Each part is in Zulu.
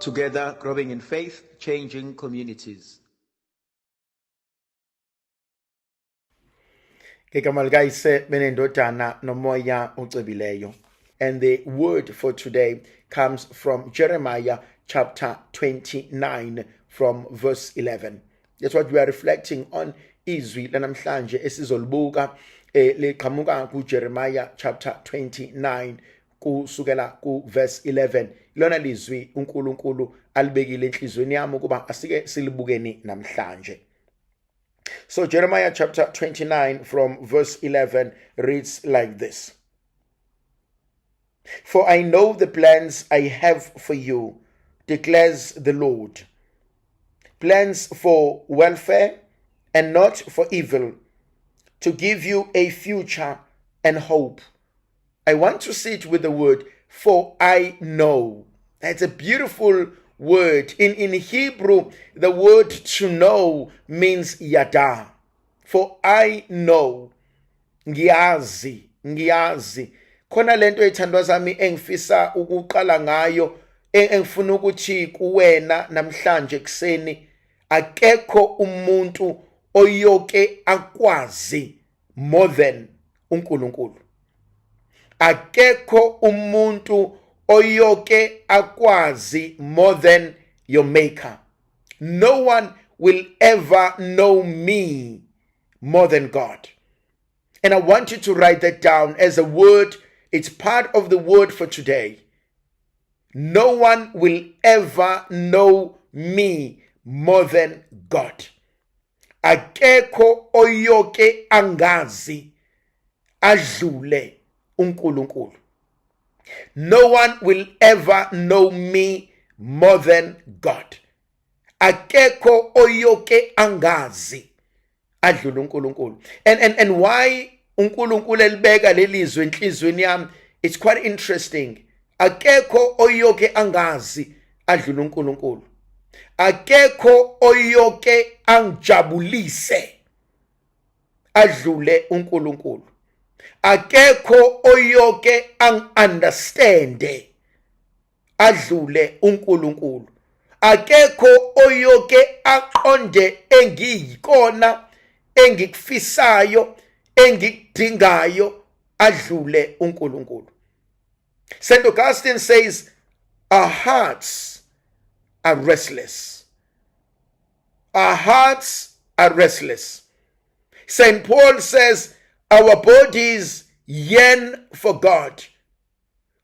Together, growing in faith, changing communities. Ngegama likaYise benendodana nomoya ocebileyo. And the word for today comes from Jeremiah chapter 29 from verse 11. That's what we are reflecting on. Izwi lanamhlanje esizolibuka liqhamuka kuJeremiah chapter 29 kusukela ku verse 11. Lona lizwi uNkulunkulu alibekile enhlizweni yami ukuba asike silibukeni namhlanje. So Jeremiah chapter 29 from verse 11 reads like this. For I know the plans I have for you, declares the Lord. Plans for welfare and not for evil, to give you a future and hope. I want to sit with the word, for I know. That's a beautiful word. In Hebrew, the word to know means yada. For I know. Ngiyazi, ngiyazi. Khona lento ethandwa zami engifisa ukuqala ngayo, engifuna ukuthi kuwena namhlanje kuseni, akekho umuntu oyoke akwazi more than uNkulunkulu. Akekho umuntu oyoke akwazi more than your maker. No one will ever know me more than God. And I want you to write that down as a word. It's part of the word for today. No one will ever know me more than God. Akekho oyoke angazi adlule uNkulunkulu. No one will ever know me more than God. Akekho oyoke angazi adlule uNkulunkulu. And why uNkulunkulu elibeka lelizwe enhlizweni yami? It's quite interesting. Akekho oyoke angazi adlule uNkulunkulu. Akekho oyoke angijabulise adlule uNkulunkulu. Akekho oyoke angi-understande adlule uNkulunkulu. Akekho oyoke aqonde engiyikona, engikufisayo, engikudingayo adlule uNkulunkulu. St. Augustine says, our hearts are restless. Our hearts are restless. St. Paul says, our bodies yearn for God.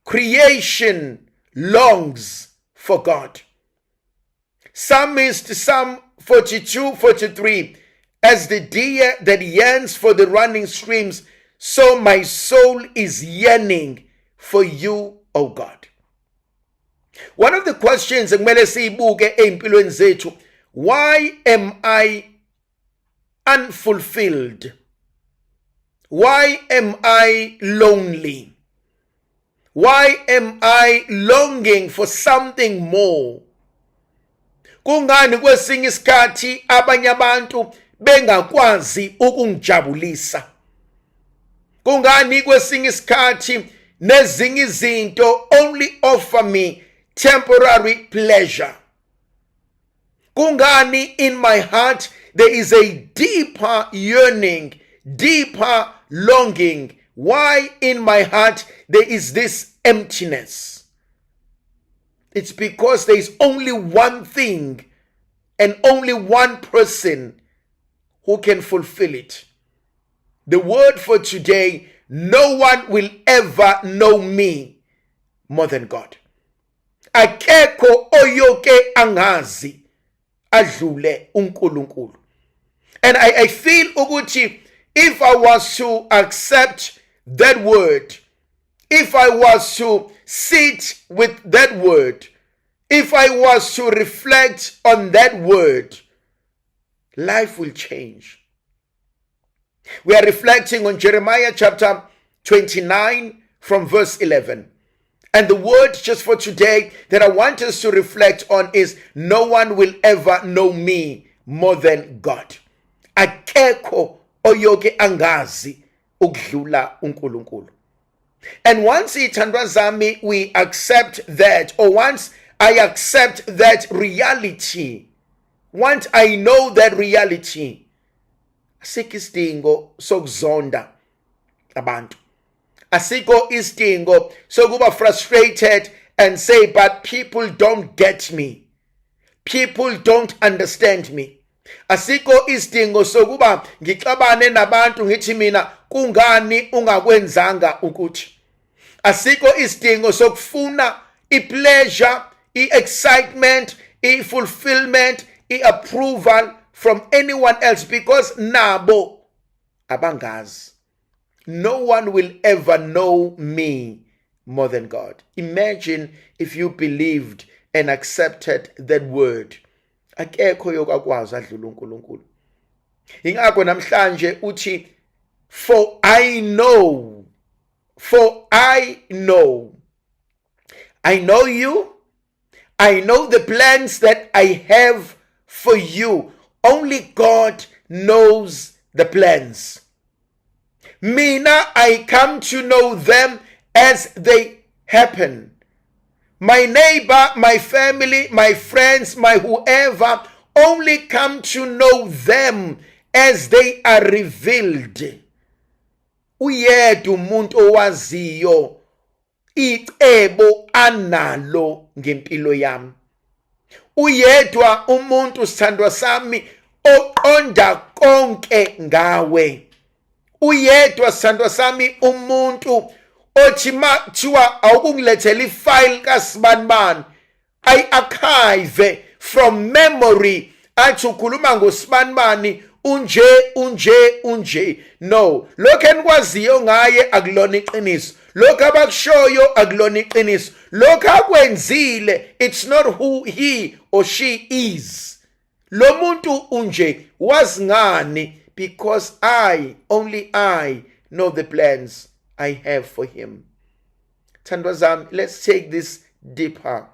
Creation longs for God. Psalmist Psalm 42:43, as the deer that yearns for the running streams, so my soul is yearning for you, O God. One of the questions ekumele siyibuke ey'mpilweni zethu, why am I unfulfilled? Why am I lonely? Why am I longing for something more? Kungani kwesinye isikhathi abanye abantu bengakwazi ukungijabulisa? Kungani kwesinye isikhathi nezinye izinto only offer me temporary pleasure? Kungani in my heart there is a deeper yearning, deeper longing? Why in my heart there is this emptiness? It's because there is only one thing and only one person who can fulfill it. The word for today, no one will ever know me more than God. Akekho oyoke angazi adlule uNkulunkulu. And I feel ukuthi if I was to accept that word, if I was to sit with that word, if I was to reflect on that word, life will change. We are reflecting on Jeremiah chapter 29 from verse 11. And the word just for today that I want us to reflect on is, no one will ever know me more than God. Akekho oyoke angazi ukudlula uNkulunkulu. And once ithandwa zami we accept that, or once I accept that reality, once I know that reality, asikho isidingo sokuzonda abantu, asikho isidingo sokuba frustrated and say, "But people don't get me, people don't understand me." Asikho isidingo sokuba ngixabane nabantu, ngithi mina, "Kungani ungakwenzanga ukuthi?" Asikho isidingo sokufuna i-pleasure, i-excitement, i-fulfillment, i-approval from anyone else, because nabo abangazi. No one will ever know me more than God. Imagine if you believed and accepted that word. Akekho yokakwazi adlula uNkulunkulu. Ingakho namhlanje uthi, "For I know, for I know, I know you, I know the plans that I have for you." Only God knows the plans. Mina, I come to know them as they happen. My neighbor, my family, my friends, my whoever only come to know them as they are revealed. Uyedwa umuntu owaziyo icebo analo ngempilo yami. Uyedwa umuntu, sithandwa sami, oqonda konke ngawe. Uyedwa, sithandwa sami, umuntu othi ma kuthiwa awukungilethela ifile kaSibanibani, ayi-archive from memory, athi ukhuluma ngoSibanibani, unje, unje, unje. No, lokho enikwaziyo ngaye akulona iqiniso, lokho abakushoyo akulona iqiniso, lokho akwenzile, it's not who he or she is. Lo muntu unje, wazi ngani? Because I, only I know the plans I have for him. Thandwa zami, let's take this deeper.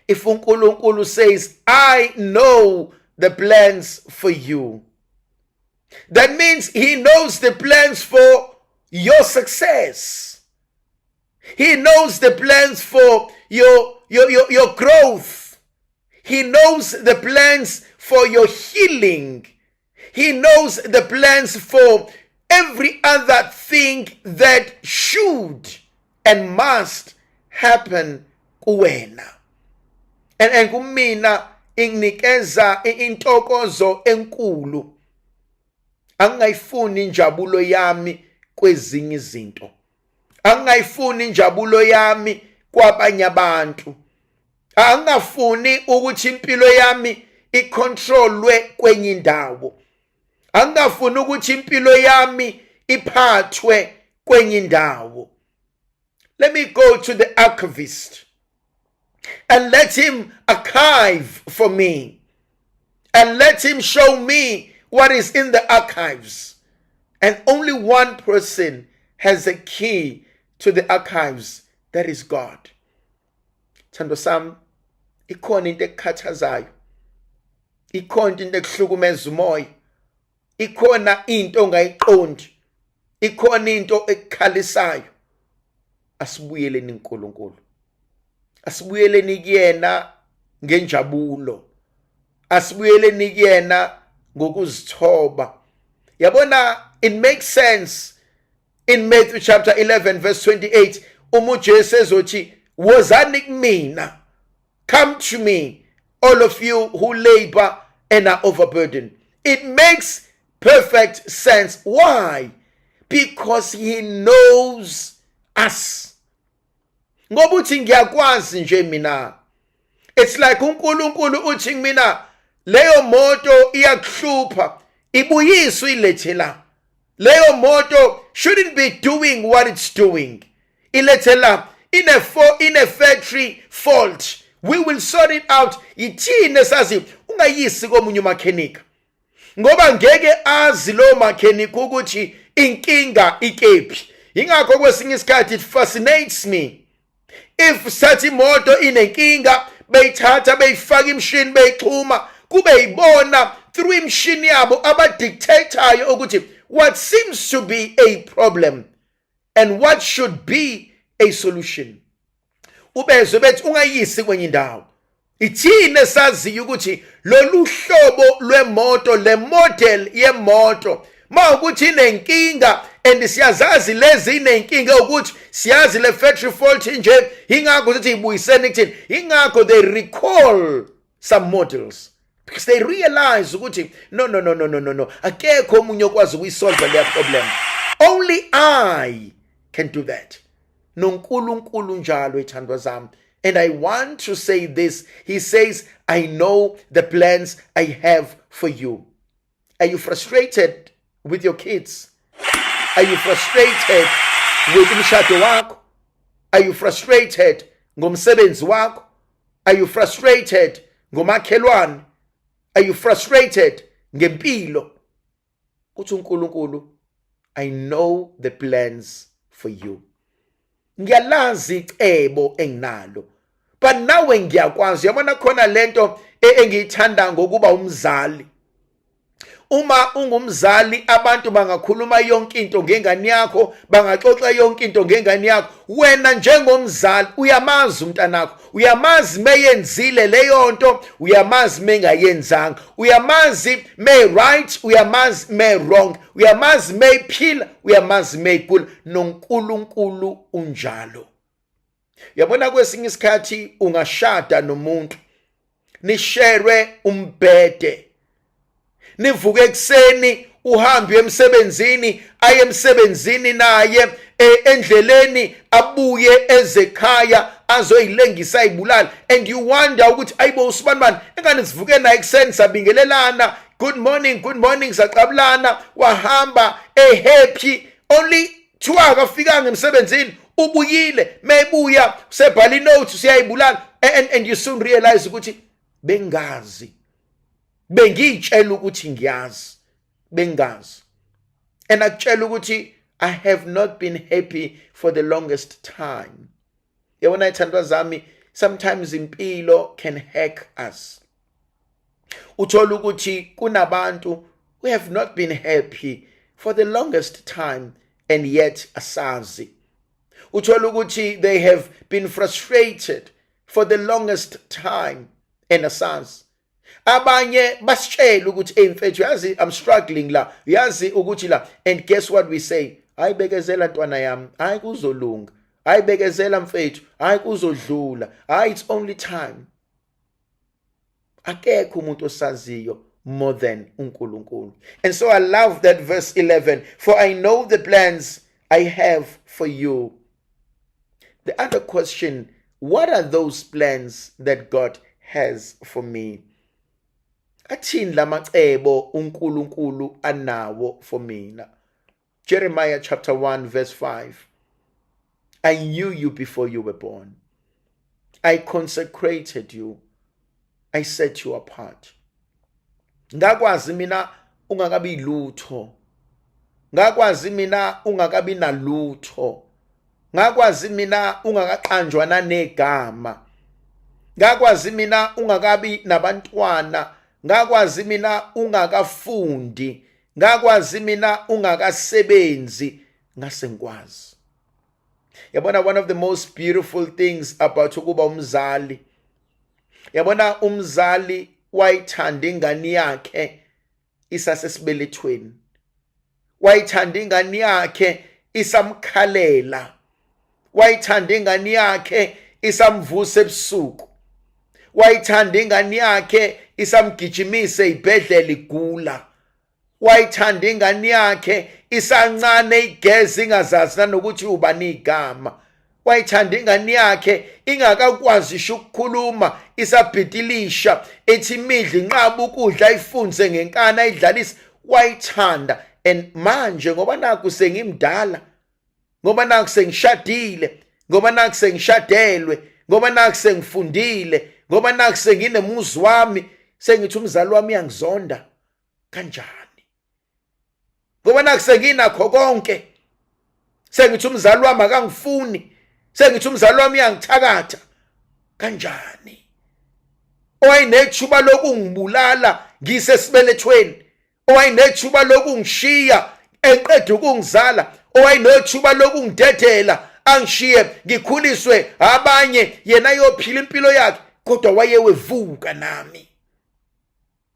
If uNkulunkulu says, "I know the plans for you," that means he knows the plans for your success. He knows the plans for your growth. He knows the plans for your healing. He knows the plans for every other thing that should and must happen kuwena. And kumina inginikeza intokozo enkulu. Angingayifuni injabulo yami kwezinye izinto. Angingayifuni injabulo yami kwabanye abantu. Angingafuni ukuthi impilo yami icontrolwe kwenye indawo. Angingafuni ukuthi impilo yami iphathwe kwenye indawo. Let me go to the archivist and let him archive for me and let him show me what is in the archives. And only one person has a key to the archives, that is God. Thando sami, ikhona into ekukhathazayo, ikhona into ekuhlukumeza umoya, ikhona into ongayiqondi, ikhona into ekukhalisayo. Asibuyeleni kuNkulunkulu, asibuyeleni kuyena ngenjabulo, asibuyeleni kuyena ngokuzithoba. Yabona, it makes sense in Matthew chapter 11 verse 28, uma uJesu ezothi, "Wozani kumina, come to me, all of you who labor and are overburdened." It makes perfect sense. Why? Because he knows us. Ngoba uthi, "Ngiyakwazi nje mina." It's like uNkulunkulu uthi mina, "Leyo moto iyakuhlupha, ibuyiswe, ilethe la. Leyo moto shouldn't be doing what it's doing. Ilethe la, in a factory fault. We will sort it out. Yithini sazi, ungayisi komunye umakhenika, ngoba ngeke azi lo makhenika ukuthi inkinga ikephi." Ingakho kwesinye isikhathi it fascinates me if sathi imoto inenkinga, beyithatha, beyifaka imshini, beyixhuma, kube yibona through imshini yabo abadictateayo ukuthi what seems to be a problem and what should be a solution. Ubezwe bethi ungayisi kwenye indawo. Ithina esaziyo ukuthi lolu hlobo lwemoto, le model yemoto, mawukuthi inenkinga, and siyazazi lezi inenkinga ukuthi siyazi le factory fault nje, ingakho ukuthi ibuyiseni kuthini, ingakho they recall some models because they realize ukuthi no, no, no, no, no, no, no, akekho omunye okwazi ukuyisolve leya problem, only I can do that. NoNkulunkulu njalo, ithandwa zami. And I want to say this. He says, "I know the plans I have for you." Are you frustrated with your kids? Are you frustrated with umshado wakho? Are you frustrated ngomsebenzi wakho? Are you frustrated ngomakhelwane? Are you frustrated ngempilo? Kuthi uNkulunkulu, "I know the plans for you." Ngiyalazi icebo enginalo, but nawe ngiyakwazi. Yabona khona lento engiyithanda ngokuba umzali. Uma ungumzali, abantu bangakhuluma yonke into ngengane yakho, bangaxoxa yonke into ngengane yakho, wena njengomzali uyamazi umntanakho. Uyamazi meyenzile leyo nto, uyamazi mengayenzanga, uyamazi me right, uyamazi me wrong, uyamazi meyiphila, uyamazi meyigula. NoNkulunkulu unjalo. Yabona, kwesinye isikhathi ungashada nomuntu, nisherwe umbhede, nivuke ekuseni, uhambe emsebenzini, aye emsebenzini naye, endleleni abuye ezekhaya azoyilengisa, ayibulala, and you wonder ukuthi ayibo, usibanibani engane sivuke naye ekuseni, sabingelelana, "Good morning, good morning," saqabulana, wahamba ehappy, only thiwa akafikanga emsebenzini, ubuyile, mayebuya usebhala inote, usiyayibulala, and you soon realize ukuthi bengazi, bengiyitshela ukuthi ngiyazi, bengazi. And akutshela ukuthi I have not been happy for the longest time. Yabona, ithandwa zami, sometimes impilo can hack us. Uthola ukuthi kunabantu who have not been happy for the longest time and yet asazi. Uthola ukuthi they have been frustrated for the longest time and asazi. Abanye basitshela ukuthi, "Hey mfethu, yazi I'm struggling la, yazi ukuthi la," and guess what we say? "Hayi, bekezela ntwana yami, hayi, kuzolunga. Hayi, bekezela mfethu, hayi, kuzodlula, hayi, it's only time." Akekho umuntu osaziyo more than uNkulunkulu. And so I love that verse 11, "For I know the plans I have for you." The other question, what are those plans that God has for me? Athini lamacebo uNkulunkulu anawo for mina? Jeremiah chapter 1 verse 5, "I knew you before you were born. I consecrated you. I set you apart." Ngakwazi mina ungakabi lutho, ngakwazi mina ungakabi nalutho, ngakwazi mina ungakaqanjwa nanegama, ngakwazi mina ungakabi nabantwana, ngakwazi mina ungakafundi, ngakwazi mina ungakasebenzi, ngase ngikwazi. Yabona, one of the most beautiful things about ukuba umzali, yabona, umzali wayithanda ingane yakhe isasesibelethweni, wayithanda ingane yakhe isamkhalela, wayithanda ingane yakhe isamvusa ebusuku, wayithanda ingane yakhe isamgijimise ibhedlela igula, wayithanda ingane yakhe isancane, igeza, ingazazi nanokuthi ubani igama, wayithanda ingane yakhe ingakakwazi isho ukukhuluma, isabhitilisha, ethi imidla inqaba ukudla, ifunze ngenkani, ayidlalisa, wayithanda. And manje ngoba naku sengimdala, ngoba naku sengishadile, ngoba naku sengishadelwe, ngoba naku sengifundile, ngoba naku senginemuzi wami, sengithi umzali wami uyangizonda kanjani? Ngoba naku senginakho konke, sengithi umzali wami akangifuni, sengithi umzali wami uyangithakatha kanjani? Owayenethuba lokungibulala ngisesibelethweni, owayenethuba lokungishiya eqeda ukungizala, owayenethuba lokungidedela angishiye ngikhuliswe abanye, yena ayophila impilo yakhe, kodwa wayewevuka nami.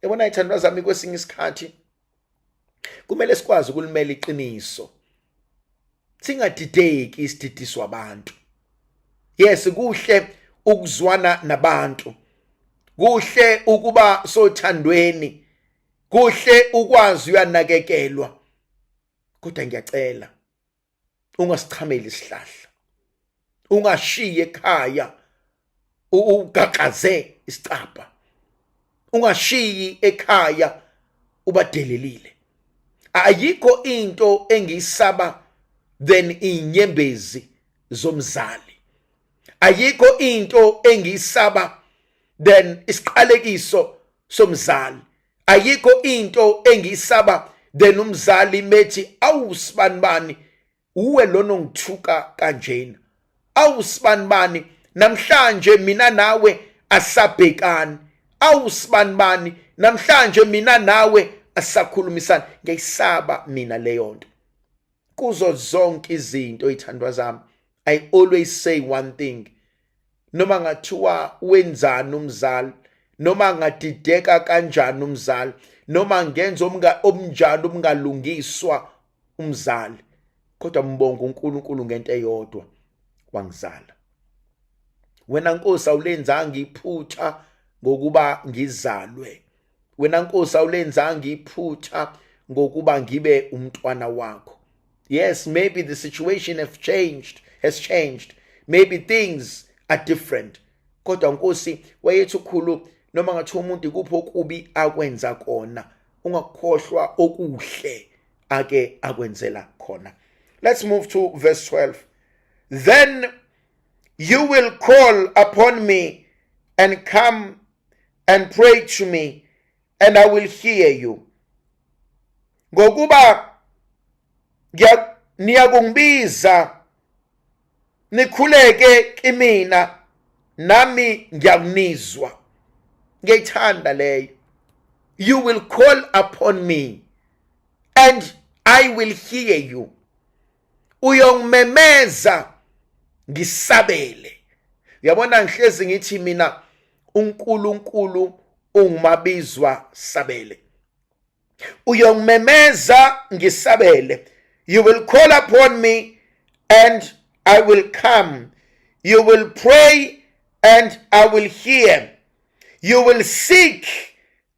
Yabona, ithandwa zami, kwesinye isikhathi kumele sikwazi ukulimela iqiniso, singadideki isididiswa abantu. Yes, kuhle ukuzwana nabantu, kuhle ukuba sothandweni, kuhle ukwazi uyanakekelwa, kodwa ngiyacela ungasichameli isihlahla, ungashiyi ekhaya ugaqaze isicabha, ungashiyi ekhaya ubadelelile. Ayikho into engiyisaba than inyembezi zomzali, ayikho into engiyisaba than isiqalekiso somzali, ayikho into engiyisaba than umzali methi, "Awusibanibani, uwe lona ongithuka kanjena. Awusibanibani, namhlanje mina nawe asabhekani. Awusibanibani, namhlanje mina nawe asakhulumisana." Ngiyayisaba mina leyo nto. Kuzo zonke izinto, ithandwa zami, I always say one thing: noma ngathiwa wenzani umzali, noma ngadideka kanjani umzali, noma ngenza omnjani umngalungiswa umzali, kodwa mbonga uNkulunkulu ngento eyodwa: wangizala. Wena Nkosi awulenzanga iphutha ngokuba ngizalwe. Wena Nkosi awulenzanga iphutha ngokuba ngibe umntwana wakho. Yes, maybe the situation have changed has changed, maybe things are different, kodwa Nkosi, wayethi ukhulu, noma ngathiwa umuntu ikuphi okubi akwenza kona, ungakukhohlwa okuhle ake akwenzela khona. Let's move to verse 12. "Then you will call upon me and come and pray to me, and I will hear you. Ngokuba niyakungibiza, nikhuleke kimina, nami ngiyakunizwa." Ngiyayithanda leyo. You will call upon me and I will hear you. Uyongimemeza, ngisabele. Uyabona, ngihlezi ngithi mina uNkulunkulu ungumabizwa sabele. Uyongimemeza, ngisabele. You will call upon me and I will come. You will pray and I will hear. You will seek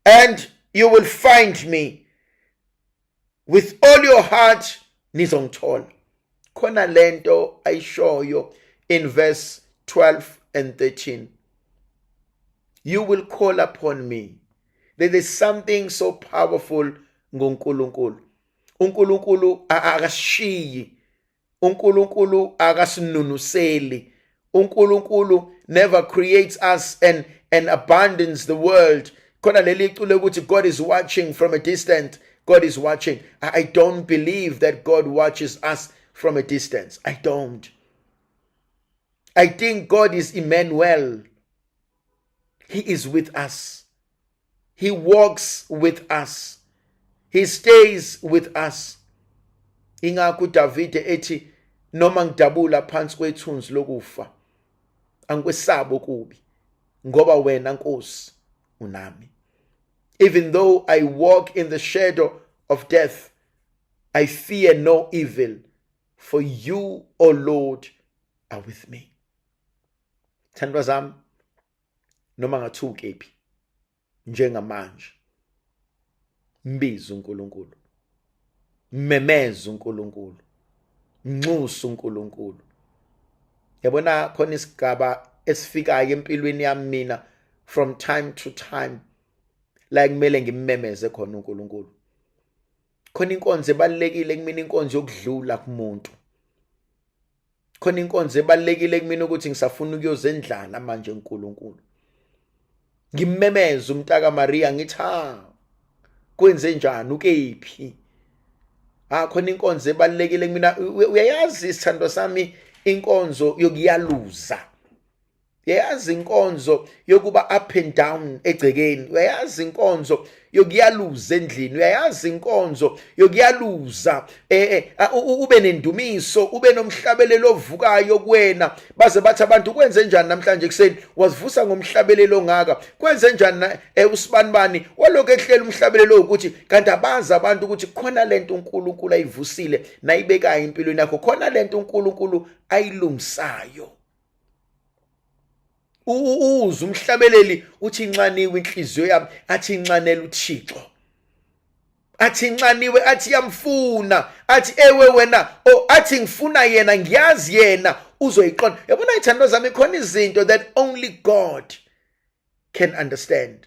and you will find me. With all your heart nizongithola. Khona lento ayishoyo in verse 12 and 13: you will call upon me. There is something so powerful ngoNkulunkulu. uNkulunkulu akashiyi, uNkulunkulu akasinunuseli. uNkulunkulu never creates us and abandons the world. Khona leli culo ukuthi God is watching from a distance. God is watching. I don't believe that God watches us from a distance. I don't. I think God is Emmanuel. He is with us. He walks with us. He stays with us. Ingakho uDavide ethi, "Noma ngidabula phansi kwethunzi lokufa, angikwesaba okubi, ngoba wena Nkosi unami. Even though I walk in the shadow of death, I fear no evil, for you, O Lord, are with me." Thandwa zami, noma ngathiwa ukephi njengamanje, mbiza uNkulunkulu, memeza uNkulunkulu, nxusa uNkulunkulu. Yabona, khona isigaba esifikayo empilweni yami mina from time to time la kumele ngimemeze khona uNkulunkulu. Khona inkonzo ebalekile kumina, inkonzo yokudlula kumuntu. Khona inkonzo ebalekile kumina ukuthi ngisafuna ukuyozendlala manje uNkulunkulu. Ngimemeza umntaka Maria, ngithi, "Ha, kwenze njani? Ukephi?" Ah, khona inkonzo ebalekile kumina. Uyayazi, isithando sami, inkonzo yokuyaluza. Uyayazi inkonzo yokuba up and down egcekeni, uyayazi inkonzo yokuyaluza endlini, uyayazi inkonzo yokuyaluza ube nendumiso, ube nomhlabelelo ovukayo kuwena, baze bathi abantu, "Kwenze njani namhlanje ekuseni wazivusa ngomhlabelelo ongaka? Kwenze njani usibanibani walokhu ehlela umhlabelelo?" Ukuthi kanti abazi abantu ukuthi khona lento uNkulunkulu ayivusile nayibekayo empilweni yakho, khona lento uNkulunkulu ayilungisayo. Uze umhlabeleli uthi, "Inxaniwe inhliziyo yami," athi, "Inxanela uThixo," athi, "Inxaniwe," athi, "Yamfuna," athi, "Ewe wena," oh, athi, "Ngifuna yena, ngiyazi yena uzoyiqonda." Yabona, ithando zami, khona izinto that only God can understand,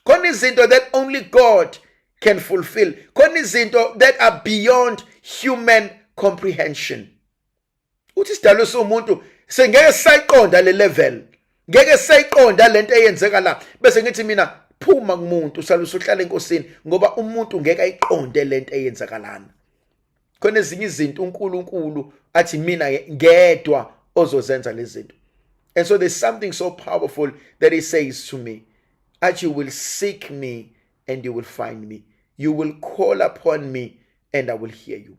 khona izinto that only God can fulfill, khona izinto that are beyond human comprehension. Uthi isidalo somuntu sengeke sayiqonda le level, ngeke sayiqonda lento eyenzeka la. Bese ngithi mina, phuma kumuntu, usale usuhlala enkosini, ngoba umuntu ngeke ayiqonde lento eyenzakalana. Khona ezinye izinto uNkulunkulu athi, "Mina ngedwa ozozenza lezi zinto." And so there's something so powerful that he says to me, athi, "You will seek me and you will find me. You will call upon me and I will hear you."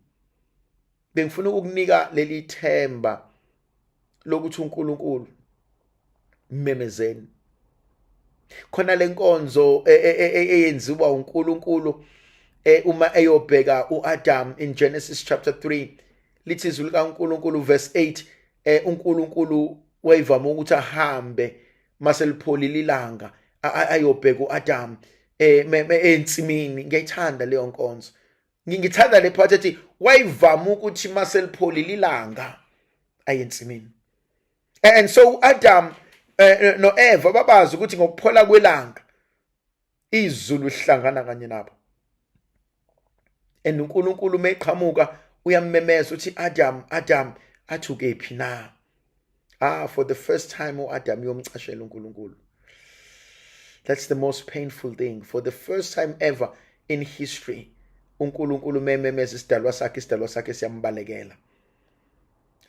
Bengifuna ukukunika leli themba lokuthi uNkulunkulu mmemezeni. Khona lenkonzo eyenziwa uNkulunkulu uma eyobheka uAdam in Genesis chapter 3. Lithi izwi likaNkulunkulu, verse 8, uNkulunkulu wayivama ukuthi ahambe maselipholile ilanga, ayobheka uAdam ensimini. Ngiyayithanda leyo nkonzo. Ngithanda le part ethi wayivama ukuthi maselipholile ilanga aye ensimini. And so uAdam noEva babazi ukuthi ngokuphola kwelanga izulu lihlangana kanye nabo. And uNkulunkulu meqhamuka uyamemeza, uthi, "Adam, Adam." Athi, "Ukephi na?" Ah, for the first time uAdam yomcashela uNkulunkulu. That's the most painful thing. For the first time ever in history, uNkulunkulu mememeza isidalwa sakhe, isidalwa sakhe siyambalekela.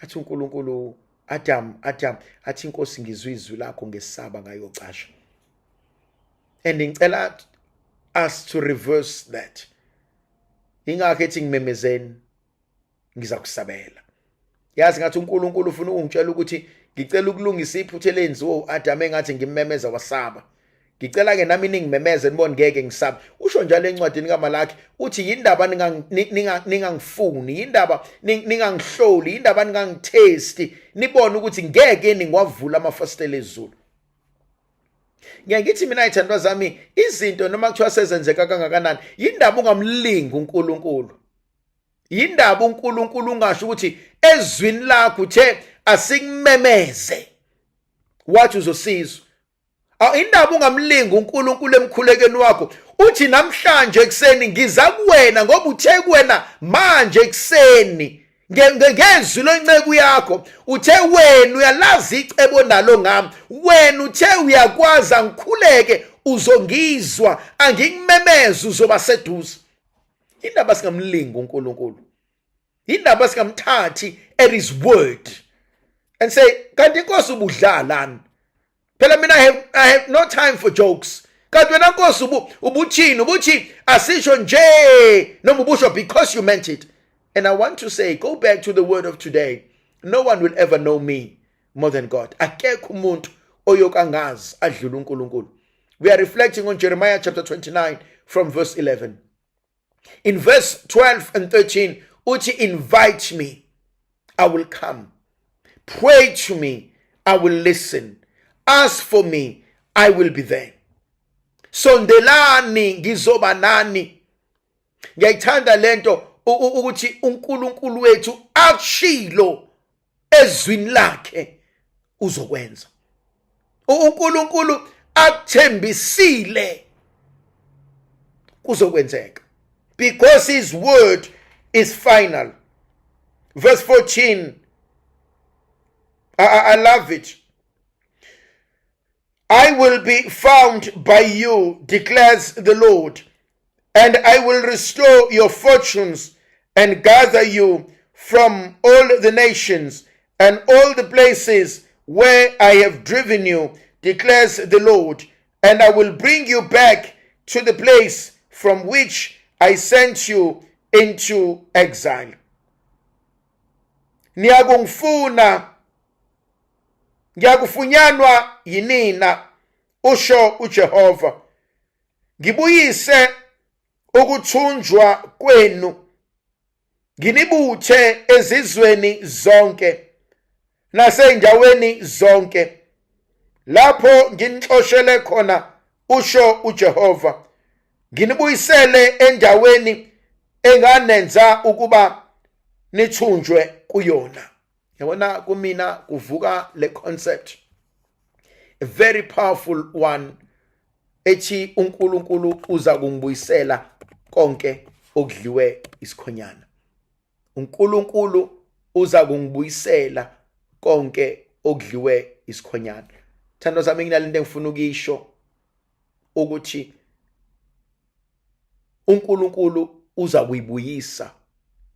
Athi uNkulunkulu, "Adam, Adam." Athi, "Inkosi, ngizwe izwi lakho, ngesaba, ngayocasha." And ngicela us to reverse that. Ingakho ethi, "Ngimemezeni, ngiza kusabela." Yazi, ngathi uNkulunkulu ufuna ukungitshela ukuthi ngicela ukulungisa iphutha elenziwe uAdam, engathi ngimemeza wasaba. Ngicela ke nami ningimemeze, nibone ngeke ngisabe. Usho njalo encwadini kaMalaki, uthi, "Yindaba ningangifuni? Yindaba ningangihloli? Yindaba ningangithesti, nibone ukuthi ngeke ningiwavula amafasitela ezulu?" Ngiyaye ngithi mina, ithandwa zami, izinto noma kuthiwa sezenzeka kangakanani, yindaba ungamlingi uNkulunkulu? Yindaba uNkulunkulu ungasho ukuthi ezwini lakho uthe asikumemeze, wathi uzosizwa? Indaba ungamlingi uNkulunkulu emkhulekeni wakho, uthi, "Namhlanje ekuseni ngiza kuwena ngoba uthe kuwena manje ekuseni ngezwi lenceku yakho, uthe wena uyalazi icebo nalo ngami. Wena uthe uyakwazi, angikhuleke uzongizwa, angikumemeza uzoba seduze." Indaba singamlingi uNkulunkulu? Indaba singamthathi at his word and say, "Kanti inkosi ubudlalani phela? Mina I have no time for jokes. Kanti wena nkosi ubuthini? Ubuthi asisho nje noma ubusho because you meant it?" And I want to say, go back to the word of today: no one will ever know me more than God. Akekho umuntu oyokangazi adlula uNkulunkulu. We are reflecting on Jeremiah chapter 29 from verse 11. In verse 12 and 13 uthi, "Invite me, I will come. Pray to me, I will listen. Ask for me, I will be there." Sondelani, ngizoba nani. Ngiyayithanda lento ukuthi uNkulunkulu wethu akushilo ezwini lakhe uzokwenza. uNkulunkulu akuthembisile kuzokwenzeka, because his word is final. Verse 14, I love it. "I will be found by you, declares the Lord, and I will restore your fortunes and gather you from all the nations and all the places where I have driven you, declares the Lord, and I will bring you back to the place from which I sent you into exile. Niyakungifuna, ngiyakufunyanwa yinina, usho uJehova. Ngibuyise ukuthunjwa kwenu, nginibuthe ezizweni zonke nasey'ndaweni zonke lapho nginixoshele khona, usho uJehova, nginibuyisele endaweni enganenza ukuba nithunjwe kuyona. Yabona, kumina kuvuka le concept, a very powerful one, ethi uNkulunkulu uza kungibuyisela konke okudliwe isikhonyana. uNkulunkulu uza kungibuyisela konke okudliwe isikhonyana. Thando sami, nginalento engifuna ukisho ukuthi uNkulunkulu uza kuyibuyisa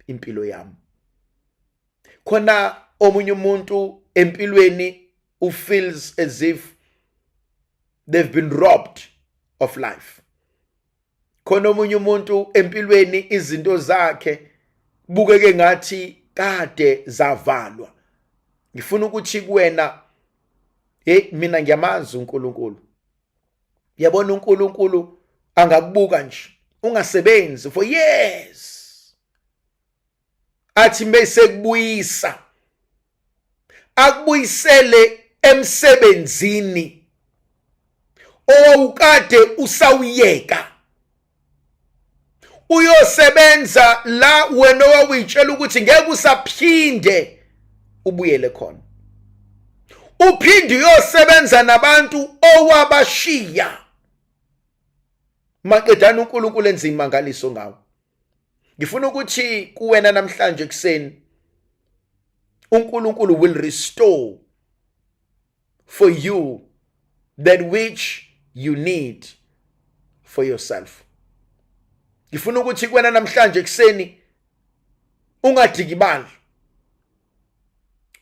impilo yami. Khona omunye umuntu empilweni who feels as if they've been robbed of life. Khona omunye umuntu empilweni izinto zakhe bukeke ngathi kade zavalwa. Ngifuna ukuthi kuwena, hey, mina ngiyamazi uNkulunkulu. Yabona, uNkulunkulu angakubuka nje ungasebenzi for years, athi bese kubuyisa, akubuyisele emsebenzini owawukade usawuyeka, uyosebenza la wena owawuyitshela ukuthi ngeke usaphinde ubuyele khona, uphinde uyosebenza nabantu owabashiya maqedana. uNkulunkulu enza imangaliso ngawo. Ngifuna ukuthi kuwena namhlanje kuseni, uNkulunkulu will restore for you that which you need for yourself. Ngifuna ukuthi kuwena namhlanje kuseni, ungadikibali,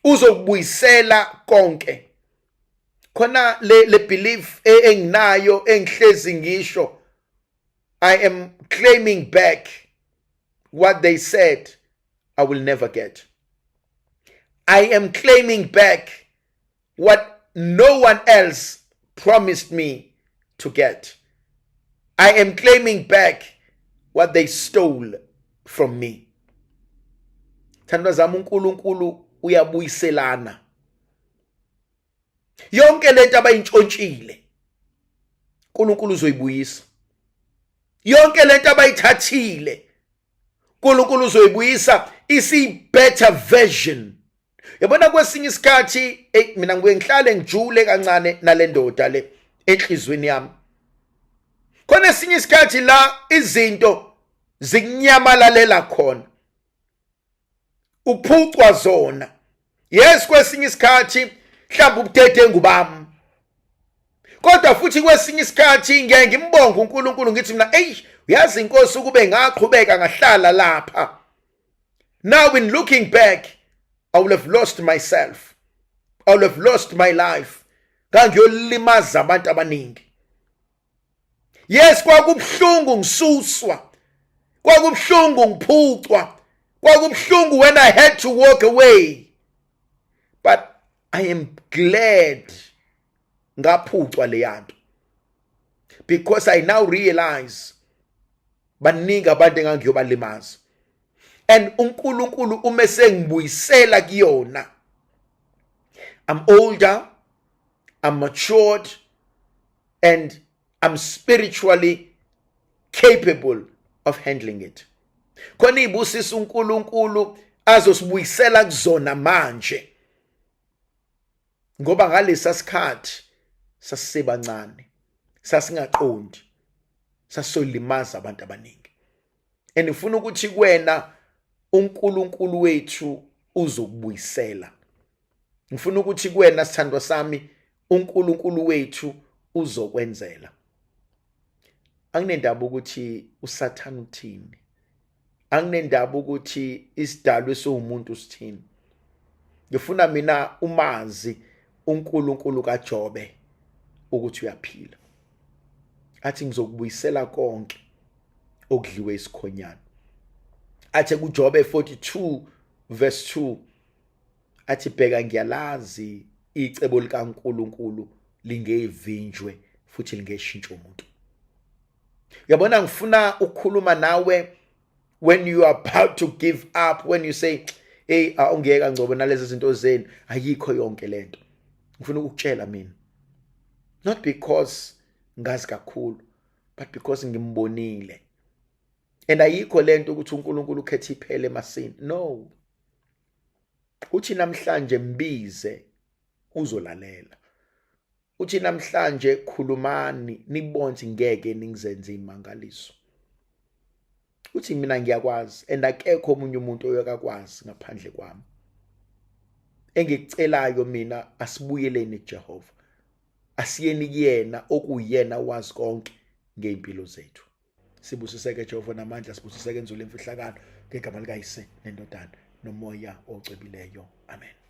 uzokubuyisela konke. Khona le belief enginayo engihlezi ngisho, I am claiming back what they said I will never get. I am claiming back what no one else promised me to get. I am claiming back what they stole from me. Thandwa zami, uNkulunkulu uyabuyiselana. Yonke lento abayintshontshile, uNkulunkulu uzoyibuyisa. Yonke lento abayithathile, uNkulunkulu uzoyibuyisa isi better version. Yabona, kwesinye isikhathi, hey, mina ngibuye ngihlale ngijule kancane nale ndoda le enhlizweni yami. Khona esinye isikhathi la izinto zikunyamalalela khona, uphucwa zona. Yes, kwesinye isikhathi mhlawumbe ubudedengu bami, kodwa futhi kwesinye isikhathi ngiyaye ngimbonge uNkulunkulu, ngithi mina, "Ey, uyazi inkosi, ukube ngaqhubeka ngahlala lapha, now in looking back I would have lost myself, I would have lost my life, ngangiyolimaza abantu abaningi." Yes, kwakubuhlungu ngisuswa, kwakubuhlungu ngiphucwa, kwakubuhlungu when I had to walk away, but I am glad ngaphucwa leyanto, because I now realize baningi abantu engangiyobalimaza. And uNkulunkulu uma sengibuyisela kuyona, I'm older, I'm matured and I'm spiritually capable of handling it. Khona ibusiso uNkulunkulu azosibuyisela kuzona manje, ngoba ngalesa sikhathi sasisebancane, sasingaqondi, sasolimaza abantu abaningi. And ngifuna ukuthi kuwena, uNkulunkulu wethu uzokubuyisela. Ngifuna ukuthi kuwena, sithandwa sami, uNkulunkulu wethu uzokwenzela. Anginendaba ukuthi uSathane uthini, anginendaba ukuthi isidalwe esiwumuntu sithini. Ngifuna mina umazi. uNkulunkulu kaJobe ukuthi uyaphila. Athi ngizokubuyisela konke okudliwe isikhonyana. Athe kuJobe 42 verse 2 athi bheka ngiyalazi icebo likaNkuluNkulu lingevinjwe futhi lingeshintshe umuntu. Uyabona ngifuna ukukhuluma nawe when you are about to give up, when you say hey awungiyeka Ngcobo nalezi zinto zenu, ayikho yonke lento. Ngifuna ukukutshela mina, not because ngazi kakhulu, but because ngimbonile. And ayikho lento ukuthi uNkulunkulu ukhetha iphele emasini. No, uthi namhlanje mbize uzolalela. Uthi namhlanje khulumani nibone ngeke ningizenze imangaliso. Uthi mina ngiyakwazi and akekho omunye umuntu oyokakwazi ngaphandle kwami. Engikucelayo mina, asibuyeleni kuJehova, asiyeni kuyena okuyena wazi konke ngeimpilo zethu. Sibusiseke Jehova namandla, sibusiseke enzulu imfihlakalo, ngegama likaYise neNdodana noMoya ocwebileyo. Amen.